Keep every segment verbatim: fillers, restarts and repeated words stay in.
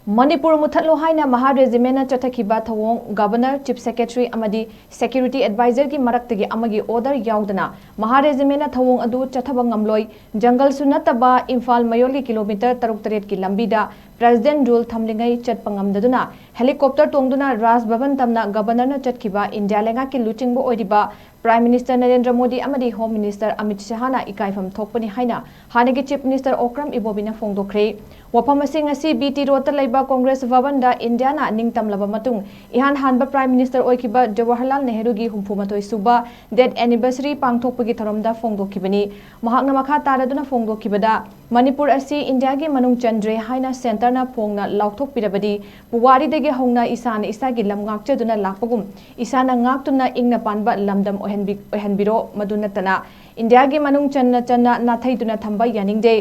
ꯃꯅꯤꯄꯨꯔ ꯃꯨꯊꯠꯂꯣ ꯍꯥꯏꯅ ꯃꯍꯥ ꯔꯦꯖꯤꯃꯦꯟꯅ ꯆꯠꯊꯈꯤꯕ ꯊꯧꯑꯣꯡ governor, chief secretary ꯑꯃꯗꯤ ꯁꯦꯀ꯭ꯌꯨꯔꯤꯇꯤ ꯑꯦꯗꯚꯥꯏꯖꯔꯒꯤ ꯃꯔꯛꯇꯒꯤ ꯑꯃꯒꯤ ꯑꯣꯔꯗꯔ ꯌꯥꯎꯗꯅ ꯃꯍꯥ ꯔꯦꯖꯤꯃꯦꯟꯅ ꯊꯧꯑꯣꯡ ꯑꯗꯨ ꯆꯠꯊꯕ ꯉꯝꯂꯣꯏ꯫ ꯖꯪꯒꯜꯁꯨ ꯅꯠꯇꯕ ꯏꯝꯐꯥꯜ ꯃꯌꯣꯜꯒꯤ ꯀꯤꯂꯣꯃꯤꯇꯔ ꯇꯔꯨꯛ ꯇꯔꯦꯠꯀꯤ ꯂꯝꯕꯤꯗ ꯄ꯭ꯔꯦꯁꯤꯗꯦꯟꯠ ꯔꯨꯜ ꯊꯝꯂꯤꯉꯩ ꯆꯠꯄ ꯉꯝꯗꯗꯨꯅ ꯍꯦꯂꯤꯀꯣꯞꯇꯔ ꯇꯣꯡꯗꯨꯅ ꯔꯥꯖ ꯚꯕꯟ ꯇꯝꯅ ꯒꯕꯔꯅꯔꯅ ꯆꯠꯈꯤꯕ ꯏꯟꯗꯤꯌꯥ ꯂꯩꯉꯥꯛꯀꯤ ꯂꯨꯆꯤꯡꯕ ꯑꯣꯏꯔꯤꯕ ꯄ꯭ꯔꯥꯏꯝ ꯃꯤꯅꯤꯁꯇꯔ ꯅꯔꯦꯟꯗ꯭ꯔ ꯃꯣꯗꯤ ꯑꯃꯗꯤ ꯍꯣꯝ ꯃꯤꯅꯤꯁꯇꯔ ꯑꯃꯤꯠ ꯁꯍꯥꯅ ꯏꯀꯥꯏꯐꯝ ꯊꯣꯛꯄꯅꯤ ꯍꯥꯏꯅ ꯍꯥꯟꯅꯒꯤ ꯆꯤꯐ ꯃꯤꯅꯤꯁꯇꯔ ꯑꯣꯀ꯭ꯔꯝ ꯏꯕꯣꯕꯤꯅ ꯐꯣꯡꯗꯣꯛꯈ꯭ꯔꯦ꯫ ꯋꯥꯐꯝ ꯑꯁꯤ ꯉꯁꯤ ꯕꯤ ꯇꯤ ꯔꯣꯗꯇ ꯂꯩꯕ ꯀꯣꯡꯒ꯭ꯔꯦꯁ ꯚꯕꯟꯗ ꯏꯟꯗꯤꯌꯥꯅ ꯅꯤꯡꯇꯝꯂꯕ ꯃꯇꯨꯡ ꯏꯍꯥꯟ ꯍꯥꯟꯕ ꯄ꯭ꯔꯥꯏꯝ ꯃꯤꯅꯤꯁꯇꯔ ꯑꯣꯏꯈꯤꯕ ꯖꯋꯥꯍꯔꯂꯥꯜ ꯅꯦꯍꯔꯨꯒꯤ ꯍꯨꯝꯐꯨ ꯃꯥꯊꯣꯏ ꯁꯨꯕ ꯗꯦꯠ ꯑꯦꯅꯤꯚꯔꯁꯔꯤ ꯄꯥꯡꯊꯣꯛꯄꯒꯤ ꯊꯧꯔꯝꯗ ꯐꯣꯡꯗꯣꯛꯈꯤꯕꯅꯤ꯫ ꯃꯍꯥꯛꯅ ꯃꯈꯥ ꯇꯥꯔꯗꯨꯅ ꯐꯣꯡꯗꯣꯛꯈꯤꯕꯗ, ꯃꯅꯤꯄꯨꯔ ꯑꯁꯤ ꯏꯟꯗꯤꯌꯥꯒꯤ ꯃꯅꯨꯡ ꯆꯟꯗ꯭ꯔꯦ ꯍꯥꯏꯅ ꯁꯦꯟꯇꯔꯅ ꯐꯣꯡꯅ ꯂꯥꯎꯊꯣꯛꯄꯤꯔꯕꯗꯤ, ꯄꯨꯋꯥꯔꯤꯗꯒꯤ ꯍꯧꯅ ꯏꯁꯥꯅ ꯏꯁꯥꯒꯤ ꯂꯝ ꯉꯥꯛꯆꯗꯨꯅ ꯂꯥꯛꯄꯒꯨꯝ, ꯏꯁꯥꯅ ꯉꯥꯛꯇꯨꯅ ꯏꯪꯅ ꯄꯥꯟꯕ ꯂꯝꯗꯝ ꯑꯣꯏꯍꯟꯕꯤ-, ꯑꯣꯏꯍꯟꯕꯤꯔꯣ꯫ ꯃꯗꯨ ꯅꯠꯇꯅ ꯏꯟꯗꯤꯌꯥꯒꯤ ꯃꯅꯨꯡ ꯆꯟꯅ ꯆꯟꯅ ꯅꯥꯊꯩꯗꯨꯅ ꯊꯝꯕ ꯌꯥꯅꯤꯡꯗꯦ꯫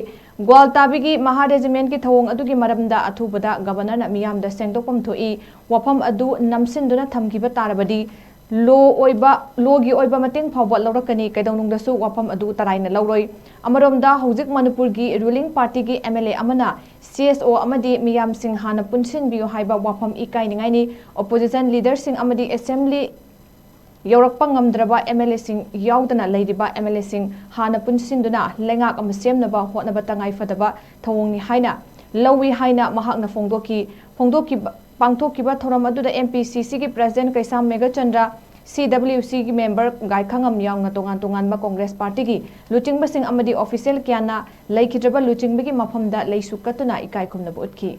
ꯒ꯭ꯋꯥꯜꯇꯥꯕꯤꯒꯤ ꯃꯍꯥ ꯔꯦꯖꯤꯃꯦꯟꯠꯀꯤ ꯊꯧꯑꯣꯡ ꯑꯗꯨꯒꯤ ꯃꯔꯝꯗ ꯑꯊꯨꯕꯗ ꯒꯕꯔꯅꯔꯅ ꯃꯤꯌꯥꯝꯗ ꯁꯦꯡꯗꯣꯛꯐꯝ ꯊꯣꯛꯏ꯫ ꯋꯥꯐꯝ ꯑꯗꯨ ꯅꯝꯁꯤꯟꯗꯨꯅ ꯊꯝꯈꯤꯕ ꯇꯥꯔꯕꯗꯤ, ꯂꯣ ꯑꯣꯏꯕ, ꯂꯣꯒꯤ ꯑꯣꯏꯕ ꯃꯇꯦꯡ ꯐꯥꯎꯕ ꯂꯧꯔꯛꯀꯅꯤ꯫ ꯀꯩꯗꯧꯅꯨꯡꯗꯁꯨ ꯋꯥꯐꯝ ꯑꯗꯨ ꯇꯔꯥꯏꯅ ꯂꯧꯔꯣꯏ꯫ ꯑꯃꯔꯣꯝꯗ, ꯍꯧꯖꯤꯛ ꯃꯅꯤꯄꯨꯔꯒꯤ ꯔꯨꯂꯤꯡ ꯄꯥꯔꯇꯤꯒꯤ ꯑꯦꯝ ꯑꯦꯜ ꯑꯦ ꯑꯃꯅ ꯁꯤ ꯑꯦꯁ ꯑꯣ ꯑꯃꯗꯤ ꯃꯤꯌꯥꯝꯁꯤꯡ ꯍꯥꯟꯅ ꯄꯨꯟꯁꯤꯟꯕꯤꯌꯨ ꯍꯥꯏꯕ ꯋꯥꯐꯝ ꯏꯀꯥꯏꯅꯤꯡꯉꯥꯏꯅꯤ꯫ ꯑꯣꯄꯣꯖꯤꯁꯟ ꯂꯤꯗꯔꯁꯤꯡ ꯑꯃꯗꯤ ꯑꯦꯁꯦꯝꯕ꯭ꯂꯤ ꯌꯧꯔꯛꯄ ꯉꯝꯗ꯭ꯔꯕ ꯑꯦꯝ ꯑꯦꯜ ꯑꯦꯁꯤꯡ ꯌꯥꯎꯗꯅ ꯂꯩꯔꯤꯕ ꯑꯦꯝ ꯑꯦꯜ ꯑꯦꯁꯤꯡ ꯍꯥꯟꯅ ꯄꯨꯟꯁꯤꯟꯗꯨꯅ ꯂꯩꯉꯥꯛ ꯑꯃ ꯁꯦꯝꯅꯕ ꯍꯣꯠꯅꯕ ꯇꯉꯥꯏ ꯐꯗꯕ ꯊꯧꯑꯣꯡꯅꯤ ꯍꯥꯏꯅ ꯂꯧꯏ ꯍꯥꯏꯅ ꯃꯍꯥꯛꯅ ꯐꯣꯡꯗꯣꯛꯈꯤ꯫ ꯐꯣꯡꯗꯣꯛꯈꯤꯕ, ꯄꯥꯡꯊꯣꯛꯈꯤꯕ ꯊꯧꯔꯝ ꯑꯗꯨꯗ ꯑꯦꯝ ꯄꯤ ꯁꯤ ꯁꯤꯒꯤ ꯄ꯭ꯔꯦꯁꯤꯗꯦꯟꯠ ꯀꯩꯁꯥꯝ ꯃꯦꯘꯆꯟꯗ꯭ꯔ, ꯁꯤ ꯗꯕ꯭ꯂꯤꯎ ꯁꯤꯒꯤ ꯃꯦꯝꯕꯔ ꯒꯥꯏꯈꯉꯝ ꯌꯥꯎꯅ ꯇꯣꯉꯥꯟ ꯇꯣꯉꯥꯟꯕ ꯀꯣꯡꯒ꯭ꯔꯦꯁ ꯄꯥꯔꯇꯤꯒꯤ ꯂꯨꯆꯤꯡꯕꯁꯤꯡ ꯑꯃꯗꯤ ꯑꯣꯐꯤꯁꯤꯌꯦꯜ ꯀꯌꯥꯅ ꯂꯩꯈꯤꯗ꯭ꯔꯕ ꯂꯨꯆꯤꯡꯕꯒꯤ ꯃꯐꯝꯗ ꯂꯩꯁꯨ ꯀꯠꯇꯨꯅ ꯏꯀꯥꯏ ꯈꯨꯝꯅꯕ ꯎꯠꯈꯤ꯫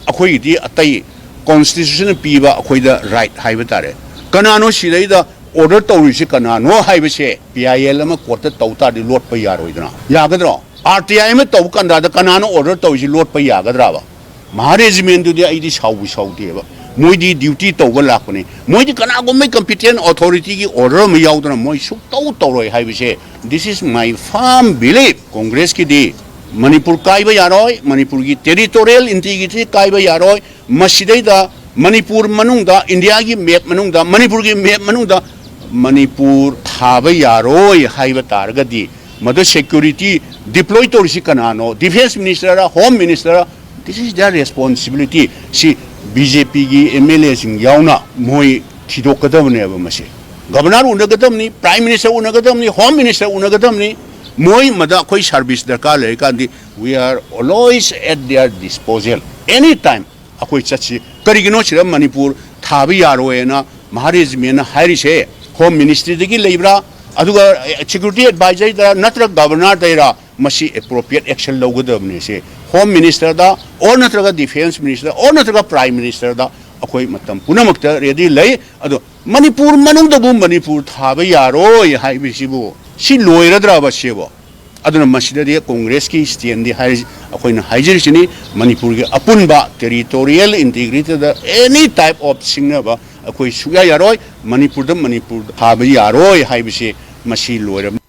ꯑꯩꯈꯣꯏꯒꯤꯗꯤ ꯑꯇꯩ ꯀꯣꯟꯁꯇꯤꯇ꯭ꯌꯨꯁꯟꯅ ꯄꯤꯕ ꯑꯩꯈꯣꯏꯗ ꯔꯥꯏꯠ ꯍꯥꯏꯕ ꯇꯥꯔꯦ꯫ ꯀꯅꯥꯅꯣ ꯁꯤꯗꯩꯗ ꯑꯣꯔꯗꯔ ꯇꯧꯔꯤꯁꯦ ꯀꯅꯥꯅꯣ ꯍꯥꯏꯕꯁꯦ ꯄꯤ ꯑꯥꯏ ꯑꯦꯜ ꯑꯃ ꯀꯣꯔꯠꯇ ꯇꯧ ꯇꯥꯔꯗꯤ ꯂꯣꯠꯄ ꯌꯥꯔꯣꯏꯗꯅ꯫ ꯌꯥꯒꯗ꯭ꯔꯣ? ꯑꯥꯔ ꯇꯤ ꯑꯥꯏ ꯑꯃ ꯇꯧꯕ ꯀꯥꯟꯗ ꯀꯅꯥꯅꯣ ꯑꯣꯔꯗꯔ ꯇꯧꯔꯤꯁꯤ ꯂꯣꯠꯄ ꯌꯥꯒꯗ꯭ꯔꯕ? ꯃꯍꯥ ꯔꯦꯖꯤꯃꯦꯟꯗꯨꯗꯤ ꯑꯩꯗꯤ ꯁꯥꯎꯕꯨ ꯁꯥꯎꯗꯦꯕ꯫ ꯃꯣꯏꯗꯤ ꯗ꯭ꯌꯨꯇꯤ ꯇꯧꯕ ꯂꯥꯛꯄꯅꯤ꯫ ꯃꯣꯏꯗꯤ ꯀꯅꯥꯒꯨꯝꯕ ꯀꯝꯄꯤꯇꯦꯟ ꯑꯣꯊꯣꯔꯤꯇꯤꯒꯤ ꯑꯣꯔꯗꯔ ꯑꯃ ꯌꯥꯎꯗꯅ ꯃꯣꯏ ꯁꯨꯛꯇꯧ ꯇꯧꯔꯣꯏ ꯍꯥꯏꯕꯁꯦ, this is my firm belief꯫ ꯀꯣꯡꯒ꯭ꯔꯦꯁꯀꯤꯗꯤ Manipur ꯀꯥꯏꯕ ꯌꯥꯔꯣꯏ, ꯃꯅꯤꯄꯨꯔꯒꯤ ꯇꯦꯔꯤꯇꯣꯔꯤꯌꯦꯜ ꯏꯟꯇꯤꯒ꯭ꯔꯤꯇꯤ ꯀꯥꯏꯕ ꯌꯥꯔꯣꯏ, ꯃꯁꯤꯗꯩꯗ ꯃꯅꯤꯄꯨꯔ ꯃꯅꯨꯡꯗ, ꯏꯟꯗꯤꯌꯥꯒꯤ ꯃꯦꯞ ꯃꯅꯨꯡꯗ, ꯃꯅꯤꯄꯨꯔꯒꯤ ꯃꯦꯞ ꯃꯅꯨꯡꯗ ꯃꯅꯤꯄꯨꯔ ꯊꯥꯕ ꯌꯥꯔꯣꯏ ꯍꯥꯏꯕ ꯇꯥꯔꯒꯗꯤ, ꯃꯗꯨ ꯁꯦꯀ꯭ꯌꯨꯔꯤꯇꯤ Deploy ꯇꯧꯔꯤꯁꯤ ꯀꯅꯥꯅꯣ? Defence Minister ꯔ, Home Minister ꯔ? This is their responsibility. C B J ꯄꯤꯒꯤ ꯑꯦꯝ ꯑꯦꯜ ꯑꯦꯁꯤꯡ ꯌꯥꯎꯅ ꯃꯣꯏ ꯊꯤꯗꯣꯛꯀꯗꯕꯅꯦꯕ ꯃꯁꯤ꯫ Governor ꯎꯅꯒꯗꯕꯅꯤ, Prime Minister ꯎꯅꯒꯗꯕꯅꯤ, Home Minister ꯎꯅꯒꯗꯕꯅꯤ꯫ ꯃꯣꯏ ꯃꯗ ꯑꯩꯈꯣꯏ service ꯗꯔꯀꯥꯔ ꯂꯩꯔꯀꯥꯟꯗꯤ, we are always at their disposal, any time ꯑꯩꯈꯣꯏ ꯆꯠꯁꯤ꯫ ꯀꯔꯤꯒꯤꯅꯣ ꯁꯤꯗ ꯃꯅꯤꯄꯨꯔ ꯊꯥꯕ ꯌꯥꯔꯣꯏꯅ ꯃꯍꯥ ꯔꯦꯖꯤꯃꯦꯟꯅ ꯍꯥꯏꯔꯤꯁꯦ? Home Ministry ꯗꯒꯤ ꯂꯩꯕ꯭ꯔꯥ? ꯑꯗꯨꯒ security advisor ꯗꯔ ꯅꯠꯇ꯭ꯔꯒ Governor ꯗꯩꯔꯥ? ꯃꯁꯤ appropriate action ꯂꯧꯒꯗꯕꯅꯤ꯫ ꯁꯤ Home Minister ꯗ or ꯅꯠꯇ꯭ꯔꯒ Defence Minister or ꯅꯠꯇ꯭ꯔꯒ Prime Minister ꯗ ꯑꯩꯈꯣꯏ ꯃꯇꯝ ꯄꯨꯝꯅꯃꯛꯇ ready ꯂꯩ꯫ ꯑꯗꯣ ꯃꯅꯤꯄꯨꯔ ꯃꯅꯨꯡꯗꯕꯨ ꯃꯅꯤꯄꯨꯔ ꯊꯥꯕ ꯌꯥꯔꯣꯏ ꯍꯥꯏꯕꯁꯤꯕꯨ ꯁꯤ ꯂꯣꯏꯔꯗ꯭ꯔꯕ ꯁꯤꯕꯨ? ꯑꯗꯨꯅ ꯃꯁꯤꯗꯗꯤ ꯀꯣꯡꯒ꯭ꯔꯦꯁꯀꯤ stand ꯗꯤ ꯍꯥꯏꯔꯤ-, ꯑꯩꯈꯣꯏꯅ ꯍꯥꯏꯖꯔꯤꯁꯤꯅꯤ, ꯃꯅꯤꯄꯨꯔꯒꯤ ꯑꯄꯨꯟꯕ territorial integrity the any type of ꯁꯤꯡꯅꯕ ꯑꯩꯈꯣꯏ ꯁꯨꯛꯌꯥ ꯌꯥꯔꯣꯏ꯫ ꯃꯅꯤꯄꯨꯔꯗ ꯃꯅꯤꯄꯨꯔ ꯊꯥꯕ ꯌꯥꯔꯣꯏ ꯍꯥꯏꯕꯁꯤ ꯃꯁꯤ ꯂꯣꯏꯔꯕꯅꯤ꯫